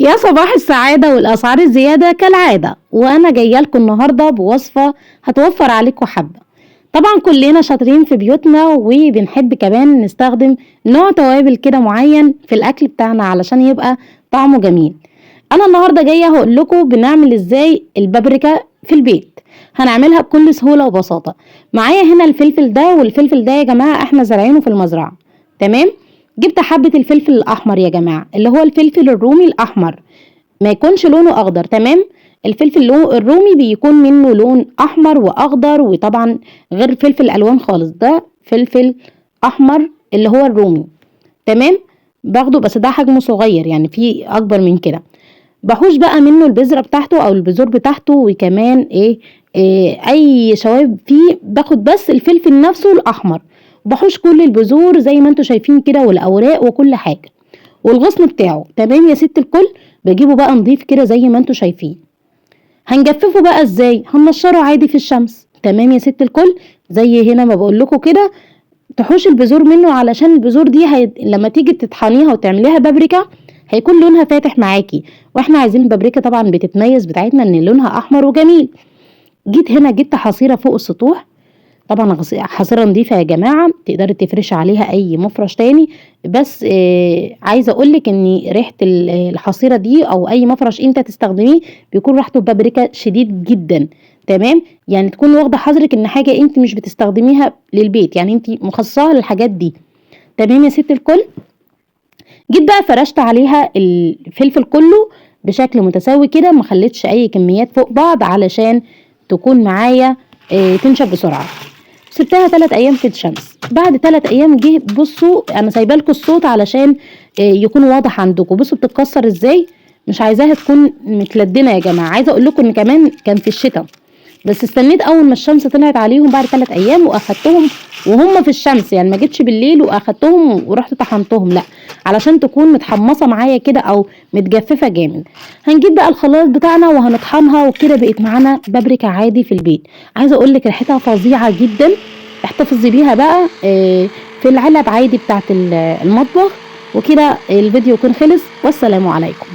يا صباح السعادة والأسعار الزيادة كالعادة، وأنا جاية لكم النهاردة بوصفة هتوفر عليكم حبة. طبعا كلنا شاطرين في بيوتنا وبنحب كمان نستخدم نوع توابل كده معين في الأكل بتاعنا علشان يبقى طعمه جميل. أنا النهاردة جاية هقول لكم بنعمل إزاي البابريكا في البيت، هنعملها بكل سهولة وبساطة. معايا هنا الفلفل ده، والفلفل ده يا جماعة احنا زارعينه في المزرعة، تمام؟ جبت حبة الفلفل الأحمر يا جماعة، اللي هو الفلفل الرومي الأحمر، ما يكونش لونه أخضر، تمام؟ الفلفل الرومي بيكون منه لون أحمر وأخضر، وطبعا غير فلفل الألوان خالص، ده فلفل أحمر اللي هو الرومي، تمام؟ باخده بس ده حجمه صغير، يعني في أكبر من كده. بحوش بقى منه البذرة بتاعته أو البذور بتاعته، وكمان إيه أي شوائب فيه. باخد بس الفلفل نفسه الأحمر، بحوش كل البذور زي ما انتوا شايفين كده، والأوراق وكل حاجة، والغصن بتاعه، تمام يا ست الكل؟ بجيبه بقى نضيف كده زي ما انتوا شايفين. هنجففه بقى ازاي؟ هننشره عادي في الشمس، تمام يا ست الكل؟ زي هنا ما بقول لكم كده، تحوش البذور منه علشان البذور دي لما تيجي تطحنيها وتعمليها بابريكا هيكون لونها فاتح معاكي، واحنا عايزين البابريكا طبعا بتتميز بتاعتنا ان لونها احمر وجميل. جيت هنا جبت حصيرة فوق السطوح، طبعا حصيرة نظيفة يا جماعة، تقدري تفرشي عليها اي مفرش تاني، بس عايزة اقولك ان ريحة الحصيرة دي او اي مفرش انت تستخدميه بيكون ريحته بابريكا شديد جدا، تمام؟ يعني تكون واخدة حذرك ان حاجة انت مش بتستخدميها للبيت، يعني انت مخصصاها للحاجات دي، تمام يا ست الكل؟ جيت بقى فرشت عليها الفلفل كله بشكل متساوي كده، ما خليتش اي كميات فوق بعض علشان تكون معايا تنشف بسرعة. سبتها 3 ايام في الشمس. بعد 3 ايام جه، بصوا انا سايبه لكم الصوت علشان يكون واضح عندكم. بصوا بتتكسر ازاي، مش عايزاها تكون متلدنه يا جماعة. عايزه اقول لكم ان كمان كان في الشتاء، بس استنيت اول ما الشمس طلعت عليهم بعد 3 ايام واخدتهم وهم في الشمس، يعني ما جيتش بالليل واخدتهم ورحت طحنتهم، لا، علشان تكون متحمصه معايا كده او متجففه جامد. هنجيب بقى الخلاط بتاعنا وهنطحنها، وكده بقت معانا بابريكا عادي في البيت. عايزه اقول لك ريحتها فظيعة جدا، احتفظي بيها بقى في العلب عادي بتاعت المطبخ. وكده الفيديو يكون خلص، والسلام عليكم.